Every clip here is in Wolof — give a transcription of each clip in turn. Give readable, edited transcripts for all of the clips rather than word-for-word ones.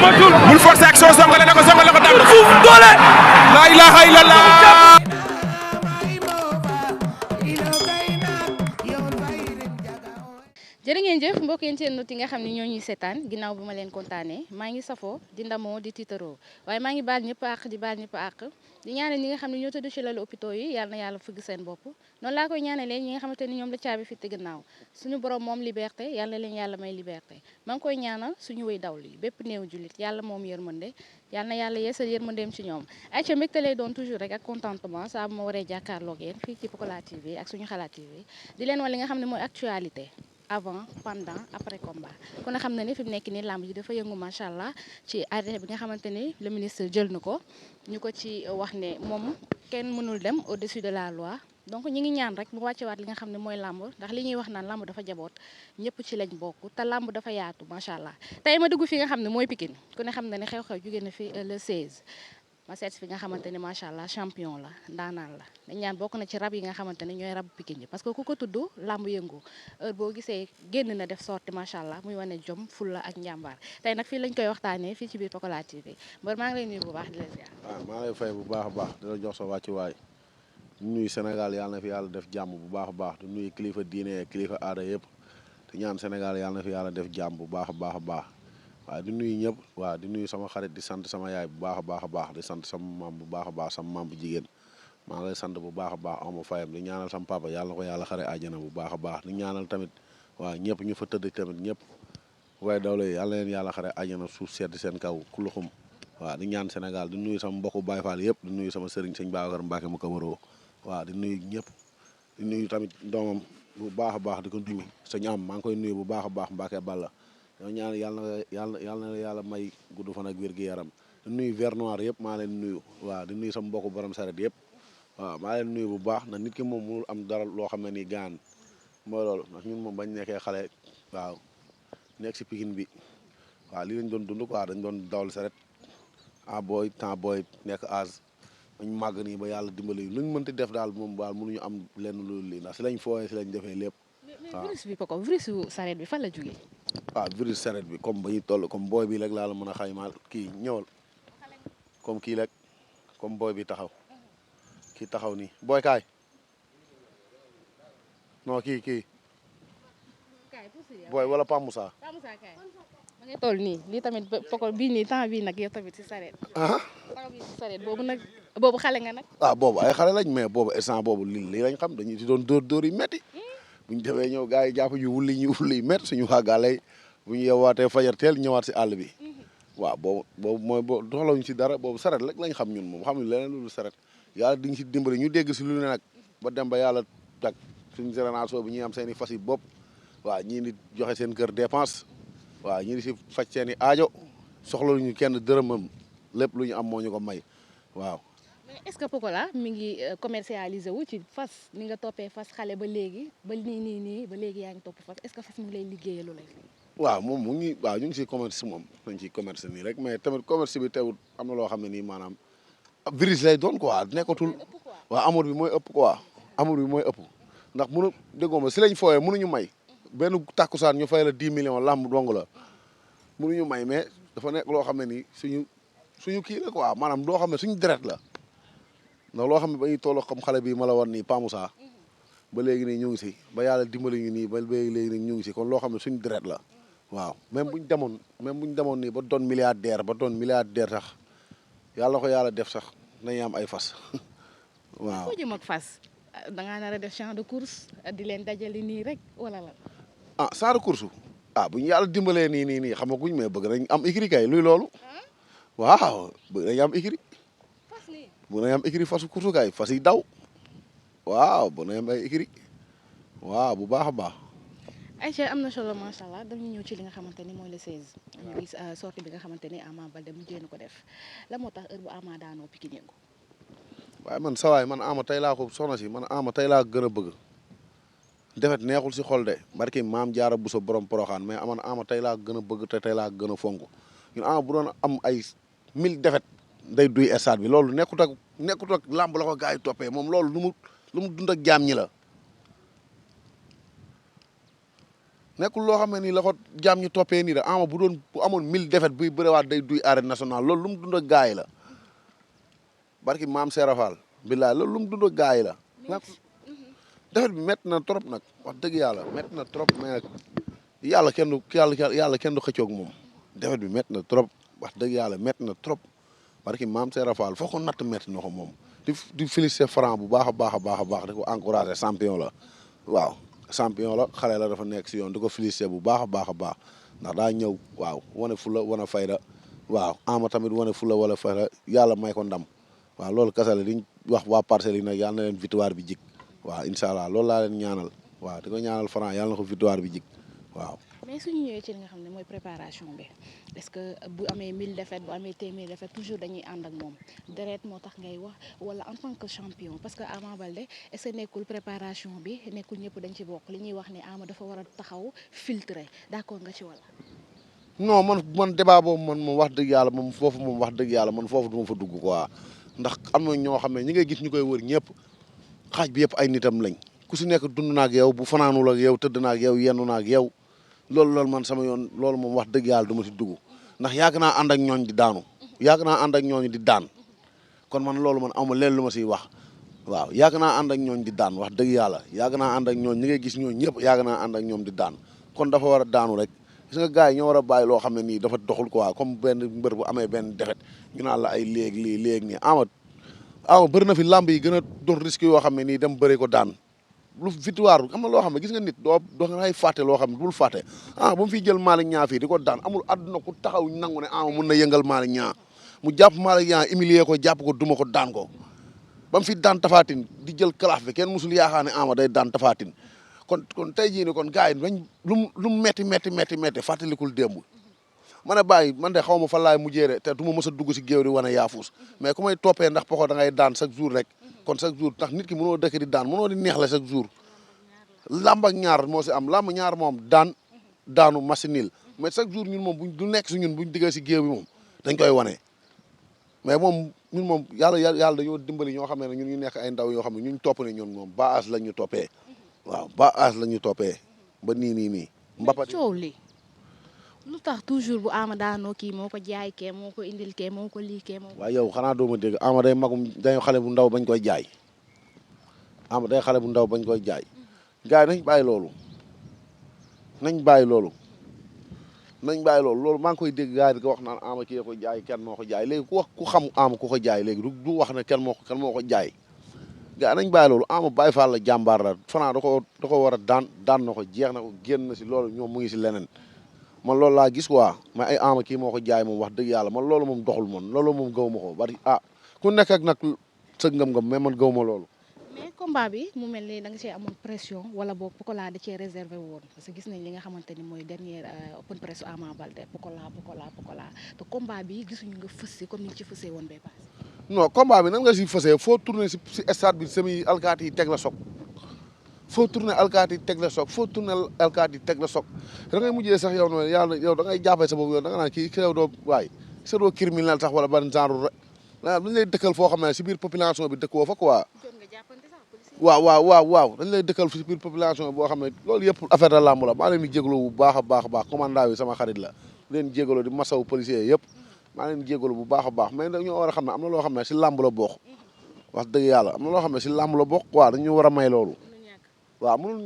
matul bul forcer action songale na ko daan na suuf doole la ilaha illallah jërë ngeen jëf mbokk internet yi nga xam ne ñoo ñuy seetaan ginnaaw bu ma leen kontaanee maa ngi safoo di ndamoo di tiitaroo waaye maa ngi baal ñëpp àq di baal ñëpp àq di ñaanal ñi nga xam ne ñoo tëdd ci lalu hôpitaux yi yàlla na yàlla fëgg seen bopp noonu laa koy ñaanalee ñi nga xamante ni ñoom la caabi fi te gannaaw suñu borom moom liberté yàlla na leen yàlla may liberté maa ngi koy ñaanal suñu wéy dawlu yi bépp néew jullit yàlla moom yërmande yàlla na yàlla yeesal yërmandeem ci ñoom ayca mbégte lay doon toujours rek ak contentement saa bu ma waree jàkkaarloog yéen fii ci Pokola TV ak suñu xalaat TV di leen wan li nga xam ne mooy actualité avant pendant après combat kon xam na ni fi mu nekk nii làmb ji dafa yëngu macha allah ci arrêté bi nga xamante ni le ministre jël na ko ñu ko ci wax ne moom kenn mënul dem au-dessus de la loi donc ñi ngi ñaan rek mu wàccewaat li nga xam ne mooy làmb ndax li ñuy wax naan làmb dafa jaboot ñëpp ci lañ bokk te làmb dafa yaatu macha allah tey ma dugg fi nga xam ne mooy Pikine ku ne xam na ne xew-xew jóge na fi le 16. ma seet fi nga xamante ne macha allah champion la ndaanaan la dañ ñaan bokk na ci rab yi nga xamante ne ñooy rabu Pikine yi parce que ku ko tudd làmb yëngu heure boo gisee génn na def sorti macha allah muy wane jom fulla ak njàmbaar tey nag fii lañ koy waxtaanee fii ci biir Pokola TV mbër maa ngi lay nuyu bu baax di la ziar. waaw maa lay fay bu baax a baax di la jox sa wàccuwaay di nuyu Sénégal yàlla na fi yàlla def jàmm bu baax a baax di nuyu kilifa diine kilifa aada yëpp te ñaan Sénégal yàlla na fi yàlla def jàmm bu baax a baax a baax. waaw di nuyu ñëpp waaw di nuyu sama xarit di sant sama yaay bu baax a baax di sant sama maam bu baax a baax sama maam bu jigéen maa ngi lay sant bu baax a baax ama fayam di ñaanal sama papa yàlla na ko yàlla xare àjjana bu baax a baax di ñaanal tamit waaw ñëpp ñu fa tëdd tamit ñëpp waaye dawla yi yàlla leen yàlla xare àjjana suuf sedd seen kaw kuluxum waaw di ñaan Sénégal di nuyu sama mbokku Baye Fall yëpp di nuyu sama sëriñ sëñ Babacar Mbacke mu kamaroo waaw di nuyu ñëpp di nuyu tamit doomam bu baax a baax di ko nuyu sëñ am maa ngi koy nuyu bu baax a baax Mbacke Balla ñoo ñaan yàlla na yàlla may gudd fan ak wér gi yaram di nuyu Vert Noir yëpp maa leen nuyu waaw di nuyu sama mbokku borom saret yëpp waaw maa leen nuyu bu baax na nit ki moom mënul am dara loo xam ne nii gaan mooy loolu ndax ñun moom bañ nekkee xale waaw nekk si Pikine bi waaw lii lañ doon dund quoi dañ doon dawal saret temps booy nekk âge bañ màgg nii ba yàlla dimbali luñ mënti def daal moom daal mënuñu am lenn loolu lii ndax si lañ fooyee si lañ defee lépp mais virus bi Poko virus saret bi fan la jógee. waaw virus saret bi comme ba ñuy toll comme booy bi rek laa la mën a xaymaal kii ñëwal comme kii rek comme booy bi taxaw kii taxaw nii booy kaay non kii booy wala Pa Moussa. Pa Moussa kaay ma ngi toll nii lii tamit Poko bii nii temps bii nag yow tamit si saret. temps bii si saret boobu nag boobu xale nga nag. boobu ay xale lañ mais boobu instant boobu lii lañ xam dañuy di doon dóor yi metti bu ñu demee ñëw gars yi jàpp ñu wulli métti suñu xàggaale bu ñu yeewaatee fajar teel ñëwaat si àll bi waaw boobu mooy boobu doxalawuñ si dara boobu saret rek lañ xam ñun moom xam ne leneen loolu saret yàlla diñ si dimbali ñu dégg si lu ne nag ba dem ba yàlla tak suñu génération bi ñuy am seen i fas yi bopp waaw ñii di joxe seen kër dépense waaw ñii di si faj seen i aajo soxlaluñu kenn dërëmam lépp lu ñu am moo ñu ko may waaw. mais est-ce que Pokola mi ngi commercialisé wu ci fas ni nga toppee fas xale ba léegi ba nii ba léegi yaa ngi topp fas est-ce que fas mu ngi lay liggéeyee lu lay waaw moom ñu ngi si commerce moom dañ ciy commerce nii rek mais tamit commerce bi teewul am na loo xam ne nii maanaam virus lay doon quoi nekkatul waaw amour bi mooy ëpp quoi amour bi mooy ëpp ndax mënu déggoo ma si lañ fooyee mënuñu may benn takkusaan ñu fay la 10 millions làmb dong la mënuñu may mais dafa nekk loo xam ne nii suñu kii la quoi maanaam loo xam ne suñu deret la ndax loo xam ne ba ñuy toll comme xale bi ma la wan nii Pa Moussa ba léegi nii ñu ngi si ba yàlla dimbali ñu nii ba léegi nii ñu ngi si kon loo xam ne suñu deret la waaw même buñ demoon nii ba doon milliardaire sax yàlla ko yàlla def sax nañu am ay fas waaw. foo jëm ak fas da ngaa nar a def champ de course di leen dajale nii rek wala la. champ de course bu ñu yàlla dimbalee nii xamaguñ mais bëgg nañ am écurie kay luy loolu waaw bëgg nañ am écurie bu nañ am écurie fasu course kay fas yi daw waaw bu nañ am ay écurie waaw bu baax a baax. Aïcha am na solo macha allah dañu ñëw ci li nga xamante ni mooy le 16 ñu gis sortie bi nga xamante ni Ama Baldé mu jéem ko def la moo tax heure bu Ama daanoo Pikine yëngu. waaye man sawaay man Ama tey laa ko soxna si man Ama tey laa gën a bëgg defet neexul si xol de barki maam jaara bu sa borom poroxaan mais aman Ama tey laa gën a bëgg te tey laa gën a fonk ñun Ama bu doon am ay 1000 defet day duy stade bi loolu nekkut ak làmb la ko gars yi toppee moom loolu lu mu dund ak jaam ñi la nekkul loo xam ne nii la ko jaam ñu toppee nii de Ama bu amoon 1000 défaites buy bëriwaat day duy arène nationale loolu lu mu dund ak gars yi la barki maam Serafal billaay loolu lu mu dund ak gars yi la. défaite bi métti na trop nag wax dëgg yàlla métti na trop mais nag yàlla kenn du xëccoog moom défaite bi métti na trop wax dëgg yàlla métti na trop barki maam Serafal foo ko natt métti na ko moom. di féliciter Franc bu baax a baax a baax a baax di ko encourager champion la waaw champion la xale la dafa nekk si yoon di ko féliciter bu baax a baax a baax ndax daa ñëw waaw wane fula wane fayda waaw Ama tamit wane fula wala fayda yàlla may ko ndam waaw loolu kese la diñ wax waa Parcelles yi nag yàlla na leen victoire bi jik waaw incha allah loolu laa leen ñaanal waaw di ko ñaanal Franc yàlla na ko victoire bi jik waaw. mais suñu ñëwee ci li nga xam ne mooy préparation bi est-ce que bu amee 1000 défaites bu amee téeméer défaites toujours dañuy ànd ak moom deret moo tax ngay wax wala en tant que champion parce que Ama Baldé est-ce que nekkul préparation bi nekkul ñëpp dañ ci bokk li ñuy wax ne Ama dafa war a taxaw filtrer d'accord nga ci wala. non man débat boobu man moom wax dëgg yàlla moom foofu moom wax dëgg yàlla man foofu du ma fa dugg quoi ndax am na ñoo xam ne ñi ngay gis ñu koy wër ñëpp xaaj bi yëpp ay nitam lañ ku si nekk dund na ak yow bu fanaanul ak yow tëdd na ak yow yennu na ak yow. loolu man sama yoon loolu moom wax dëgg yàlla du ma si dugg ndax yàgg naa ànd ak ñooñ di daanu yàgg naa ànd ak ñooñ di daan kon man loolu man amul leen lu ma siy wax waaw yàgg naa ànd ak ñooñ di daan wax dëgg yàlla yàgg naa ànd ak ñooñ ñi ngay gis ñooñ ñëpp yàgg naa ànd ak ñoom di daan kon dafa war a daanu rek gis nga gars yi ñoo war a bàyyi loo xam ne nii dafa doxul quoi comme benn mbër bu amee benn defet ñu naan la ay léegi lii léegi nii ama bëri na fi làmb yi gën a doon risque yoo xam ne nii dem bëri ko daan lu victoire am na loo xam ne gis nga nit doo ngay fàtte loo xam ne bul fàtte ba mu fiy jël Malick Niang fii di ko daan amul àdduna ku taxaw nangu ne mun na yëngal Malick Niang mu jàpp Malick Niang humilier ko jàpp ko duma ko daan ko ba mu fi daan Tafatine di jël kalaaf bi kenn musul yaakaar ne Ama day daan Tafatine kon tey jii ni kon gars yi dañ lu metti fàttalikul démb man a bàyyi man de xaw ma fan laay mujjee de te du ma mës a dugg si géew di wane yaafuus mais ku may toppee ndax poko da ngay daan chaque jour rek kon chaque jour ndax nit ki mënoo dëkk di daan mënoo di neexle chaque jour làmb ak ñaar moo si am làmb ñaar moom daanu machinil mais chaque jour ñun moom du nekk si ñun buñ diggee si géew bi moom dañ koy wane mais moom ñun moom yàlla dañoo dimbali ñoo xam ne ñun ñu nekk ay ndaw yoo xam ne ñun topp ne ñun moom ba âge la ñu toppee waaw ba âge la ñu toppee ba nii mbapat coow li lu tax toujours bu Ama daanoo kii moo ko jaay kee moo ko indil kee moo ko lii kee moo ko. waaw yow xanaa doo ma dégg Ama day magum day xale bu ndaw bañ koy jaay Ama day xale bu ndaw bañ koy jaay gars yi nañ bàyyi loolu loolu maa ngi koy dégg gars yi di ko wax naan Ama kii ko jaay kenn moo ko jaay léegi ku wax ku xam Ama ku ko jaay léegi du wax ne kenn moo ko jaay gars yi nañ bàyyi loolu Ama Baye Fall la jàmbaar la Franc da ko war a daan na ko jeex na ko génn na si loolu ñoom mu ngi si leneen man loolu laa gis quoi mais ay Ama kii moo ko jaay moom wax dëgg yàlla man loolu moom doxul man loolu moom gaw ma ko bari ku nekk ak nag sa ngëm-ngëm mais man gaw ma loolu. mais combat bi mu mel ni da nga cee amoon pression wala boog Pokola da cee réservé woon parce que gis nañ li nga xamante ni mooy dernière open press Ama Baldé Pokola te combat bi gisuñu nga fës si comme ni ci fësee woon bay paase. non combat bi nan nga si fësee foo tourné si stade bi semi alkaati yi teg la soog foo tourné alkaati yi teg la soog foo tourné alkaati yi teg la soog da ngay mujjee sax yow noonu yàlla yow da ngay jàppee sa bopp yow da nga naan kii yow doo waay sa doo criminel sax wala ban genre rek dañ lay dëkkal foo xam ne si biir population bi dëkkoo fa quoi. waaw dañ lay dëkkal si biir population boo xam ne loolu yëpp affaire de làmb la maa leen di jégalu bu baax a baax commandant bi sama xarit la leen jégalu di masawu policier yëpp maa leen jégalu bu baax a baax mais dañoo war a xam ne am na loo xam ne si làmb la bokk wax dëgg yàlla am na loo xam ne si làmb la bokk quoi dañu war a may loolu waaw mënul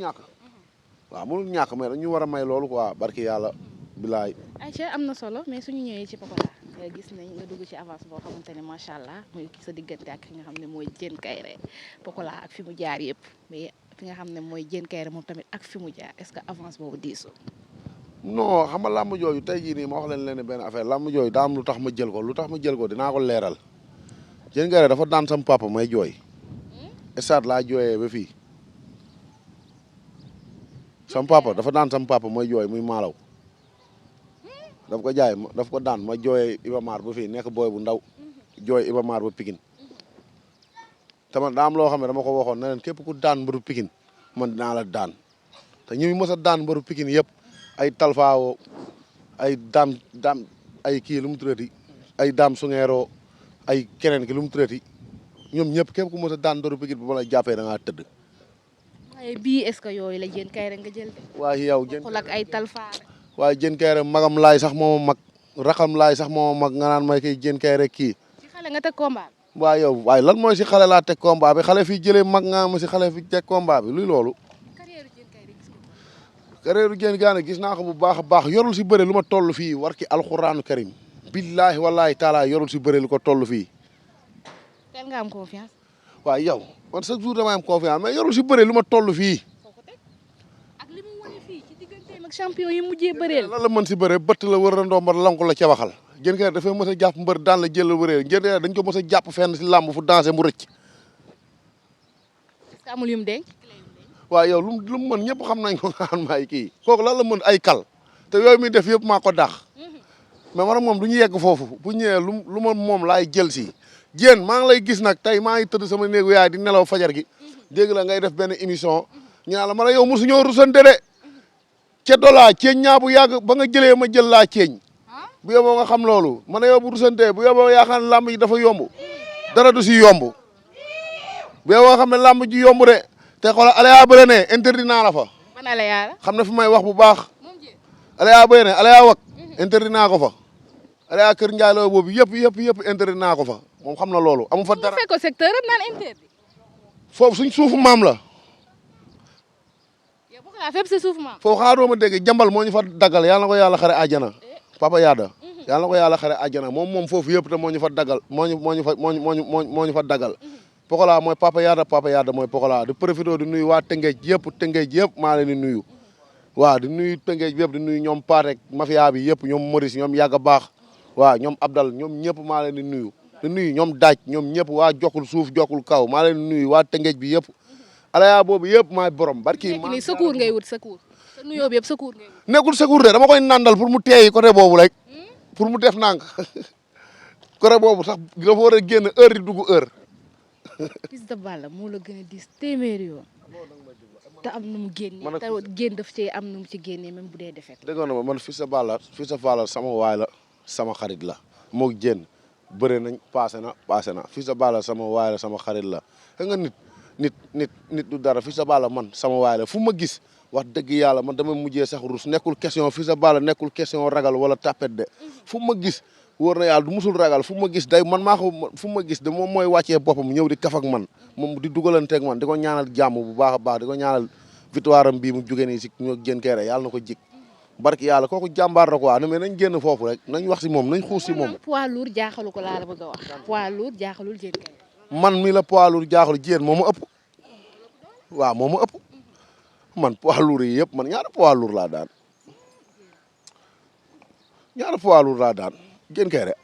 ñàkk mais dañu war a may loolu quoi barki yàlla bilaay. Aïcha am na solo mais suñu ñëwee ci Pokola gis nañ nga dugg ci avance boo xamante ne macha allah muy sa diggante ak ki nga xam ne mooy Diène Kaïré Pokola ak fi mu jaar yëpp mais fi nga xam ne mooy Diène Kaïré moom tamit ak fi mu jaar est-ce que avance boobu diisoo. non xam nga làmb jooju tey jii nii ma wax leen benn affaire làmb jooju daa am lu tax ma jël ko dinaa ko leeral Diène Kaïré dafa daan sam papa may jooy stade laa jooyee ba fii sam papa dafa daan sam papa may jooy muy maalaw daf ko daan ma jooyee Ibamar ba fii nekk booy bu ndaw jooy Ibamar ba Pikine te man daa am loo xam ne dama ko waxoon ne leen képp ku daan mbëru Pikine man dinaa la daan te ñi mës a daan mbëru Pikine yëpp ay talfaawo ay daam ay kii lu mu tuddati ay daam sungeeroo ay keneen ki lu mu tuddati ñoom ñëpp képp ku mës a daan mbëru Pikine bu ma la jàppee da ngaa tëdd waaye bii est-ce que yooyu la Diène Kaïré nga jël de. waaye yow jën xul ak ay talfaare. waaye Diène Kaïré magam laay sax moo ma mag raxam laay sax moo ma mag nga naan may koy Diène Kaïré kii. ci xale nga teg combat bi. waaye yow waaye lan mooy si xale laa teg combat bi xale fii jëlee mag nga ma si xale fi teg combat bi luy loolu. carrière Diène Kaïré gis nga ko. carrière Diène Kaïré gis naa ko bu baax a baax yorul si bëre lu ma toll fii war ki alxuraanu karim billaahi wallaahi taala yorul si bëre lu ko toll fii. teel nga am confiance. waaye yow man chaque jour damay am confiance mais yorul si bëre lu ma toll fii. foo ko teg ak li mu wane fii ci digganteem ak champion yi mujjee bëreel. lan la mën si bëre bëtt la wër a ndomba lanku la ca waxal Diène Kaïré dafay mës a jàpp mbër daan la jël la wëree Diène Kaïré dañ ko mës a jàpp fenn si làmb fu dansé mu rëcc. est-ce que amul yu mu denc. waaye yow lu mu mën ñëpp xam nañ ko nga xam maay kii kooku lan la mën ay kal te yooyu muy def yëpp maa ko dàq mais man moom du ñu yegg foofu bu ñëwee lu ma moom laay jël si Diène maa ngi lay gis nag tey maa ngi tëdd sama néegu yaay di nelaw fajar gi dégg la ngay def benn émission ñu naan la man a yow mosu ñoo rusante de ca dolaa ceeñ ñaa bu yàgg ba nga jëlee ma jël laa ceeñ bu yóbboo nga xam loolu man a yow bu rusante bu yóbboo yaakaar ne làmb ji dafa yomb dara du si yomb bu yóbboo nga xam ne làmb ji yomb de te xoolal Alaya bëre ne interdit naa la fa. man Alaya la. xam na fi may wax bu baax. Alaya bëre ne Alaya wak interdit naa ko fa. Alaya kër Ndiaye la boobu yëpp interdit naa ko fa moom xam na loolu amu fa dara. bu fekkoon secteur am naan interdit. foofu suñ suufu maam la. yow bu xalaat fépp sa suufu maam. foofu xanaa doo ma dégg jambal moo ñu fa daggal yàlla na ko yàlla xare àjjana. Papa Yada. yàlla na ko yàlla xare àjjana moom foofu yëpp te moo ñu fa daggal moo ñu fa daggal. Pokola mooy Papa Yada mooy Pokola di profité di nuyu waa Tëngéej yëpp maa leen di nuyu waaw di nuyu Tëngéej yëpp di nuyu ñoom Patek mafia bi yëpp ñoom Maurice ñoom Yàgga Baax waaw ñoom Abdal ñoom ñëpp maa leen di nuyu ñoom Daaj ñoom ñëpp waa jokkul suuf jokkul kaw maa leen di nuyu waa Tëngéej bi yëpp Alaya boobu yëpp maay borom barki maa secours ngay wut secours sa nuyoo bi yëpp secours ngay wut nekkul secours de dama koy nandal pour mu teeyi côté boobu rek pour mu def nànk côté boobu sax dafa war a génn heure di dugg heure Fils de Balla moo la gën a diis téeméeri yoon te am nu mu génnee te génn daf ci am nu mu ci génnee même bu dee defet déggoon na ma man Fils de Balla sama waay la sama xarit la moo Diène bëre nañ passé na Fils de Balla sama waay la sama xarit la xam nga nit du dara Fils de Balla man sama waay la fu ma gis wax dëgg yàlla man dama mujjee sax rus nekkul question Fils de Balla nekkul question ragal wala tapet de fu ma gis wóor na yàlla du musul ragal fu ma gis day man maa ko fu ma gis de moom mooy wàccee boppam ñëw di kaf ak man moom di dugalanteeg man di ko ñaanal jàmm bu baax a baax di ko ñaanal victoire am bii mu jógee nii si ñoo Diène Kaïré yàlla na ko jik barki yàlla kooku jàmbaar la quoi mais nañ génn foofu rek nañ wax si moom nañ xuus si moom. poids lourd jaaxalu ko laa la bëgg a wax. poids lourd jaaxalul Diène Kaïré. man mi la poids lourd jaaxalu Diène moo ma ëpp waaw moo ma ëpp man poids lourd yi yëpp man ñaata poids lourd laa daan Diène Kaïré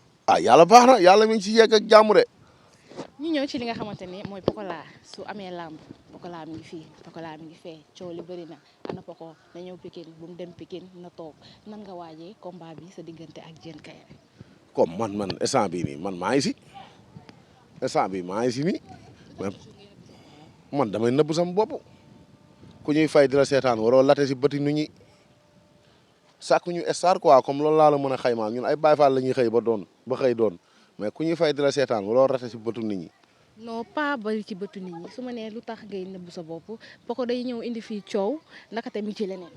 yàlla baax na yàlla mi ngi ci yegg ak jàmm de. ñu ñëw ci li nga xamante ni mooy Pokola su amee làmb Pokola mi ngi fii Pokola mi ngi fee coow li bëri na ana Poko na ñëw Pikine bu mu dem Pikine na toog nan nga waajee combat bi sa diggante ak Diène Kaïré. comme man instant bii nii man maa ngi si instant bii maa ngi si nii man damay nëbb sama bopp ku ñuy fay di la seetaan waroo late si bëti nu ñi sàkku ñu star quoi comme loolu laa la mën a xaymaa ñun ay Baay Faal la ñuy xëy ba xëy doon mais ku ñuy fay di la seetaan waroo rate si bëtu nit ñi. non pas bari ci bëtu nit ñi su ma nee lu tax ngay nëbb sa bopp Poko day ñëw indi fii coow naka tamit ci leneen.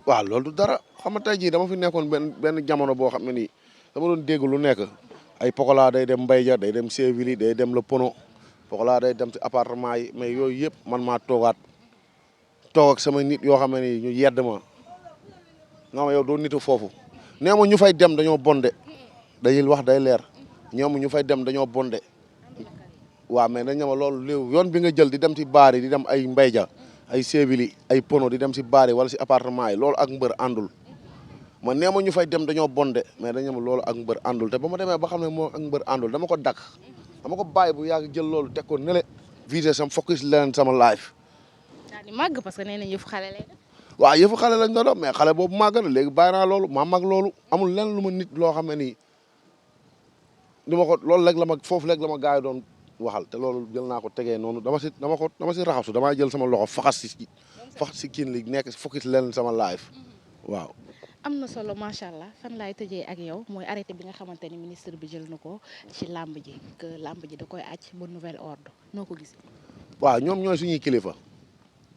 waaw loolu du dara xam nga tey jii dama fi nekkoon benn jamono boo xam ne nii dama doon dégg lu nekk ay Pokola day dem Mbaye Dia day dem Séville day dem Le Pono Pokola day dem ci appartement yi mais yooyu yëpp man maa toog ak sama nit yoo xam ne nii ñu yedd ma nga ma yow doo nitu foofu nee ma ñu fay dem dañoo bonde dañuy wax day leer ñoom ñu fay dem dañoo bonde waaw mais dañ ne ma loolu léew yoon bi nga jël di dem ci baar yi di dem ay Mbaye Dia ay Séville ay Pono di dem si baar yi wala si appartement yi loolu ak mbër àndul man nee ma ñu fay dem dañoo bonde mais dañ ne ma loolu ak mbër àndul te ba ma demee ba xam ne moo ak mbër àndul dama ko dakk dama ko bàyyi bu yàgg jël loolu teg ko nele visé sama focus leen sama life. daal di màgg parce que nee nañ yëfu xale lay def. waaw yëfu xale lañ doon mais xale boobu màgg na léegi bàyyi naa loolu maa mag loolu amul lenn lu ma nit loo xam ne nii du ma ko loolu rek la ma foofu rek la ma gars yi doon waxal te loolu jël naa ko tegee noonu dama si raxasu damaa jël sama loxo faxas si kiin li nekk focus leen sama life waaw. am na solo macha allah fan laay tëjee ak yow mooy arrêté bi nga xamante ni ministre bi jël na ko ci làmb ji que làmb ji da koy àcc ba nouvel ordre noo ko gis. waaw ñoom ñooy suñuy kilifa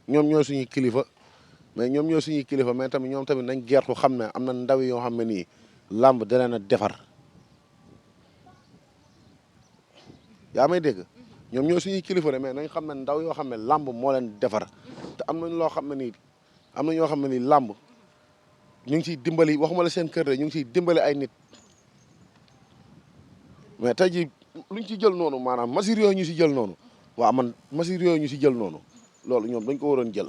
ñoom ñooy suñuy kilifa mais ñoom ñooy suñuy kilifa mais tamit ñoom tamit nañ gertu xam ne am na ndaw yoo xam ne nii làmb da leen a defar yaa may dégg ñoom ñooy suñuy kilifa de mais nañ xam ne ndaw yoo xam ne làmb moo leen defar te am nañ loo xam ne nii am na ñoo xam ne nii làmb ñu ngi ciy dimbali waxuma la seen kër de ñu ngi ciy dimbali ay nit mais tey ji luñ ci jël noonu maanaam mesures yooyu ñu si jël noonu waaw man mesures yooyu ñu si jël noonu loolu ñoom dañ ko waroon jël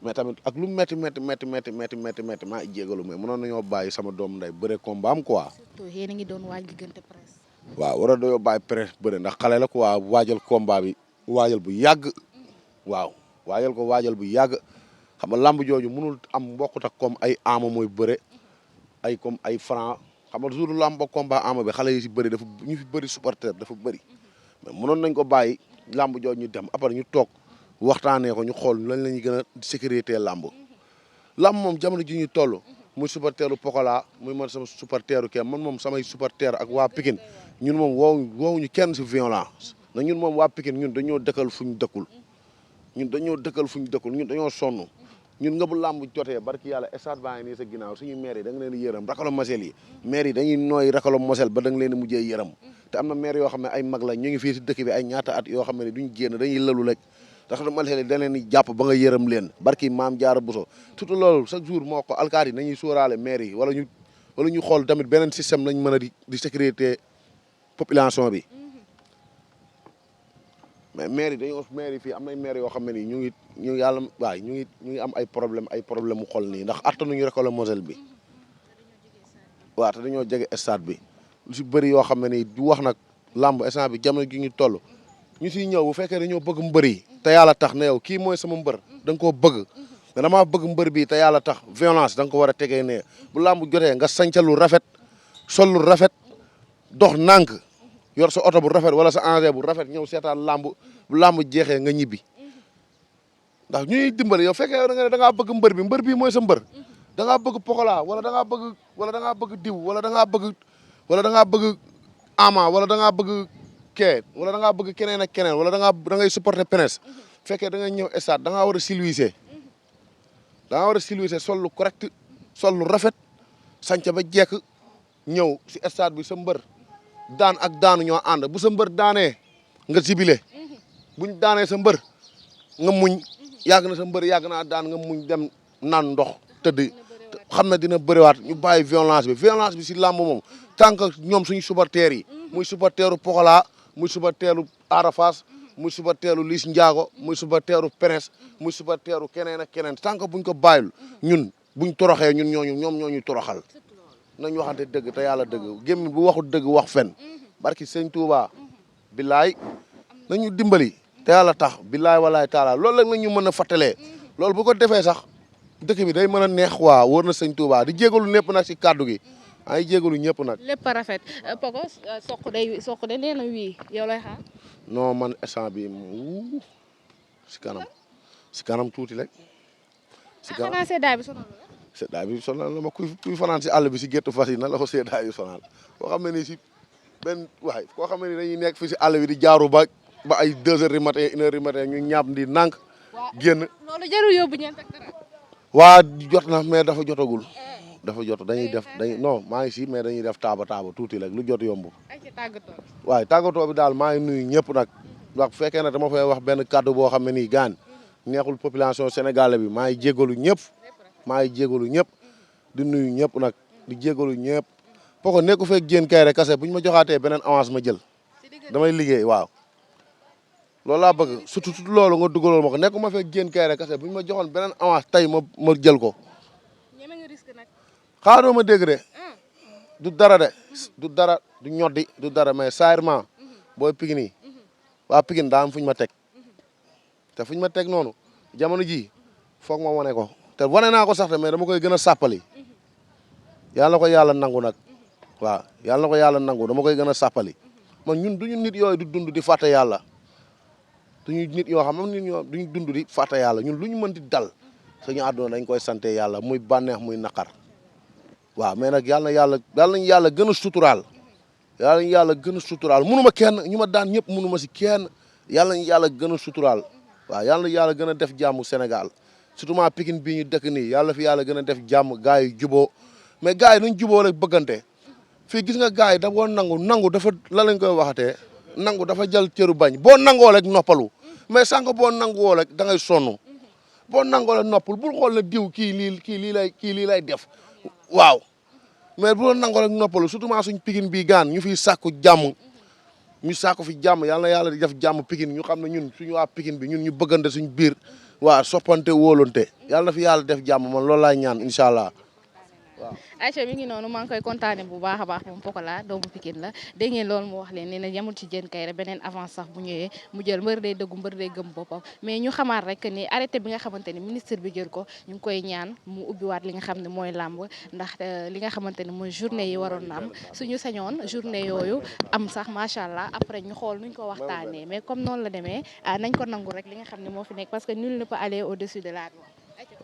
mais tamit ak lu métti métti métti métti métti métti métti maa ngi jégalu mais mënoon nañoo bàyyi sama doom nday bëre combat am quoi. surtout yéen a ngi doon waaj diggante presse. waaw war a doyoo bàyyi presse bëre ndax xale la quoi waajal combat bi waajal bu yàgg waaw waajal ko waajal bu yàgg xam nga lamb jooju mënul am mbokkut ak comme ay ama mooy bëre ay comme ay franc xam nga toujours lamb ba combat ama bi xale yi si bëri dafa ñu fi bëri supporter dafa bëri mais mënoon nañ ko bàyyi lamb jooju ñu dem après ñu toog waxtaanee ko ñu xool lañ la ñuy gën a sécurité lamb moom jamono ji ñu toll muy supporteru Pokola muy man sama supporteru kenn man moom samay supporter ak waa Pikine ñun moom woowuñu kenn si violence na ñun moom waa Pikine ñun dañoo dëkkal fu ñu dëkkul ñun dañoo sonn ñun nga bu làmb jotee barki yàlla stade baa ngi nii sa ginnaaw suñu maire yi da nga leen di yërëm rakalo mosel yi maire yi dañuy nooy rakalo mosel ba da nga leen di mujjee yërëm te am na maire yoo xam ne ay mag la ñu ngi fii si dëkk bi ay ñaata at yoo xam ne duñ génn dañuy lalu rek ndax mosel yi da leen di jàpp ba nga yërëm leen barki maam jaara buso surtout loolu chaque jour moo ko alkaati yi nañuy sóoraale maire yi wala ñu xool tamit beneen système lañ mën a di sécurité population bi mais maire yi fii am nay maire yoo xam ne nii ñu ngi am ay problème mu xol nii ndax attanuñu rek la mosel bi waaw te dañoo jege stade bi lu si bëri yoo xam ne nii du wax nag làmb instant bi jamono gi ñu toll ñu siy ñëw bu fekkee dañoo bëgg mbër yi te yàlla tax na yow kii mooy sama mbër da nga koo bëgg mais damaa bëgg mbër bi te yàlla tax violence da nga ko war a tegee ne bu làmb jotee nga sañca lu rafet sol lu rafet dox nànk yor sa oto bu rafet wala sa engin bu rafet ñëw seetaan làmb bu làmb jeexee nga ñibbi ndax ñuy dimbali yow fekkee da nga ne da ngaa bëgg mbër bi mooy sa mbër da ngaa bëgg Pokola wala da ngaa bëgg diw wala da ngaa bëgg ama wala da ngaa bëgg kee wala da ngaa bëgg keneen ak keneen wala da ngay supporter Prince fekkee da nga ñëw stade da ngaa war a silwiser sol lu correct sol lu rafet sanca ba jekk ñëw si stade bi sa mbër daan ak daanu ñoo ànd bu sa mbër daanee nga sibile buñ daanee sa mbër nga muñ yàgg na sa mbër yàgg naa daan nga muñ dem naan ndox tëdd xam na dina bëriwaat ñu bàyyi violence bi si làmb moom tant que ñoom suñu supporters yi muy supporteru Pokola muy supporteru Arafas muy supporteru Liss Ndiago muy supporteru Prince muy supporteru keneen ak keneen tant que buñ ko bàyyil ñun buñ toroxee ñoom ñooñu toroxal nañ waxante dëgg te yàlla dëgg gémmi bu waxul dëgg wax fen barki sëñ Touba billaay nañu dimbali te yàlla tax billaay walaay taala loolu la ñu mën a fàttalee loolu bu ko defee sax dëkk bi day mën a neex waa wóor na sëñ Touba di jégalu ñëpp nag si kàddu gi ay jégalu ñëpp nag. lépp rafet Poko soq de nee na wii yow lay xaar. non man instant bi si kanam tuuti rek. xanaa seddaay bi sonal la. seddaay bi sonal la ma kuy fanaan si àll bi si géttu fas yi na la ko seddaay yu sonal koo xam ne ni si benn waay koo xam ne ni dañuy nekk fii si àll bi di jaaru ba ay 2 heures du matin 1 heure du matin ñu ñaap ndi nànk génn. loolu jarul yóbbu ñeent ak dara. waa jot na mais dafa jotagul. non maa ngi si mais dañuy def taaba tuuti rek lu jot yomb. waaye tàggatoo bi daal maa ngi nuyu ñëpp nag wax bu fekkee ne dama fay wax benn kàddu boo xam ne nii gaan neexul population sénégalaise bi maa ngi jégalu ñëpp di nuyu ñëpp nag di jégalu ñëpp Poko nekku fekk Diène Kaïré kase bu ñu ma joxaatee beneen avance ma jël damay liggéey waaw loolu laa bëgg surtout loolu nga dugalool ma ko nekku ma fekk Diène Kaïré kase bu ñu ma joxoon beneen avance tey ma jël ko xaaroo ma dégg de du dara du ñoddi du dara mais sairement booy Pikine yi waa Pikine daa am fu ñu ma teg te fu ñu ma teg noonu jamono ji foog ma wane ko te wane naa ko sax mais dama koy gën a sàppali yàlla na ko yàlla nangu nag waaw yàlla na ko yàlla nangu dama koy gën a sàppali man ñun duñu nit yooyu du dund di fàtte yàlla duñu nit yoo xam ne duñu dund di fàtte yàlla ñun lu ñu mën di dal suñu àdduna dañ koy sante yàlla muy bànneex muy naqar waaw mais nag yàlla nañu yàlla gën a suturaal yàlla nañu yàlla gën a suturaal munu ma kenn ñu ma daan ñëpp munu ma si kenn yàlla nañu yàlla gën a suturaal waaw yàlla na yàlla gën a def jàmm Sénégal surtout maa Pikine bii ñu dëkk nii yàlla fi yàlla gën a def jàmm gars yi juboo mais gars yi nañ juboo rek bëggante fii gis nga gars yi da boo nangu dafa la lañ koy waxatee nangu dafa jël cëru bañ boo nangoo rek noppalu mais sànq boo nanguwoo rek da ngay sonn boo nangoo rek noppal bul xool ne diw kii lii lay def waaw mais bu nangoo rek noppalu surtout maa suñ Pikine bii gaan ñu fiy sàkku jàmm ñu sàkku fi jàmm yàlla na yàlla di def jàmm Pikine ñu xam ne ñun suñu waa Pikine bi ñun ñu bëggante suñ biir waa soppante wóolante yàlla na fi yàlla def jàmm man loolu laay ñaan incha allah. Aïcha mi ngi noonu maa ngi koy kontaane bu baax a baax moom Pokola doomu Pikine la dégg ngeen loolu mu wax leen nee na yemul ci Diène Kaïré beneen avance sax bu ñëwee mu jël mbër day dëggu mbër day gëm boppam mais ñu xamaat rek ni arrêté bi nga xamante ni ministre bi jël ko ñu ngi koy ñaan mu ubbiwaat li nga xam ne mooy làmb ndax li nga xamante ni mooy journée yi waroon na am suñu sañoon journée yooyu am sax macha allah après ñu xool nuñ ko waxtaanee mais comme noonu la demee nañ ko nangu rek li nga xam ne moo fi nekk parce que nul ne peut aller au-dessus de la loi.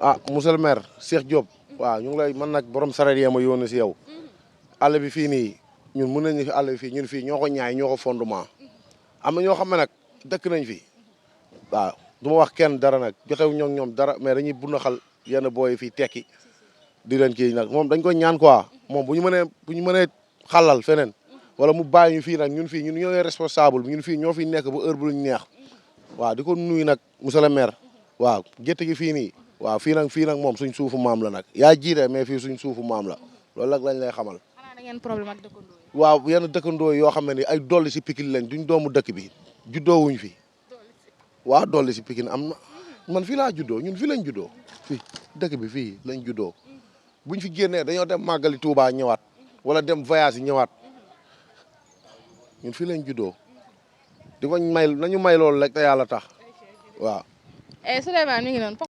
ah monsieur le maire Cheikh Diop waaw ñu ngi lay man nag borom sareet yee ma yónni si yow àll bi fii nii ñun mën nañu fi àll bi fii ñun fii ñoo ko ñaay ñoo ko fondement am na ñoo xam ne nag dëkk nañ fi waaw du ma wax kenn dara nag jotewu ñoom dara mais dañuy bundaxal yenn booy fii tekki di leen kii nag moom dañ ko ñaan quoi moom bu ñu mënee xalal feneen wala mu bàyyi ñu fii nag ñun fii ñun ñooy responsable ñun fii ñoo fi nekk ba heure bu luñ neex waaw di ko nuyu nag monsieur le maire waaw gétt gi fii nii waaw fii nag moom suñ suufu maam la nag yaa jiite mais fii suñ suufu maam la loolu nag lañ lay xamal. xanaa da ngeen problème ak dëkkandoo yi. waaw yenn dëkkandoo yoo xam ne ni ay dolli si Pikine lañ duñ doomu dëkk bi juddoo wuñ fi waaw dolli si Pikine am na man fii laa juddoo ñun fii lañ juddoo fii dëkk bi fii lañ juddoo buñ fi génnee dañoo dem màggali Touba ñëwaat wala dem voyage yi ñëwaat ñun fii lañ juddoo di ko may nañu may loolu rek te yàlla tax waaw. Souleymane mi ngi noonu.